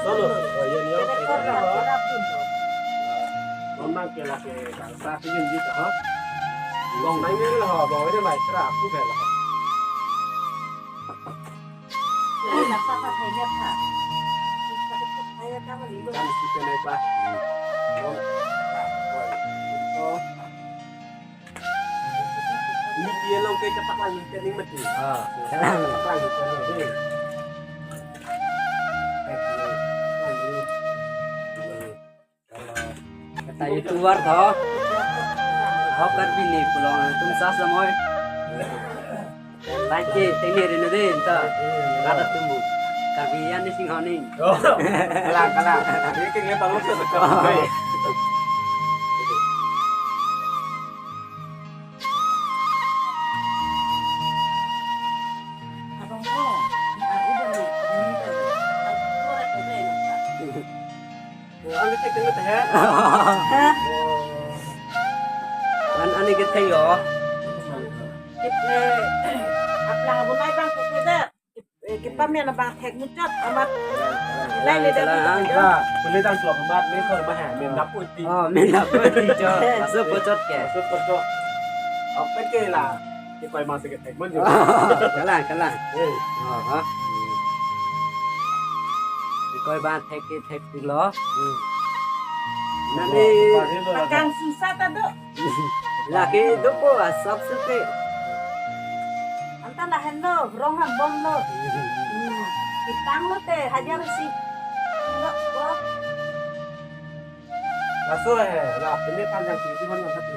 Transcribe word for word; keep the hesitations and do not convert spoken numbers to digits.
Solo. Oh, iya, iya. Bebek kor rap, rap dun to. Memang ke laki bangsa sijin di to, ha? Bong nai ni lah, bong ini nai, sera aku bela. Ini nak apa, apa, ini apa? Ini pakai apa, ini apa? Kan si kenai pa. Bong. Oh. Ini dia long ke cepat lagi, ke ning mati. Ah. Cepat lagi, ke ning mati. Kata YouTuber to. Ahok Karbi ni pulang tum sas lamoi. Like ke tengere na de ta. Kata tumu. Karbi yan ni sing honing. Oh. Kalang, kalang. Ini ke ngepa lu ke. Abang ko, ni aru bani, ni bani. Aku rek udah enak. Ang kethek tengah teh. Hah? An ani kethek yo. Kit, eh, aplang abun ai bang kethek dah. Eh, kepamian abang thek muchot amat. Lai le dah. Kalang, kalang. Boleh tang tuak amat, main kor bah, main dapur ti. Oh, main dapur ti, chot. Masuk puchot ke? Masuk puchot. Oke ke lah. Kekoi bang si kethek mun jo. Kalang, kalang. Eh. Oh, ha. Kekoi bang thek ke thek pulo. Hmm. Nani. Pakang susah ta do. Laki dopo asap suke. Anta lahenlo, rong ham bomlo. Hmm. Kitanglo te, hajar si. Lo, lo. Laso he, la, pini panjang sih, cuma nggak satu.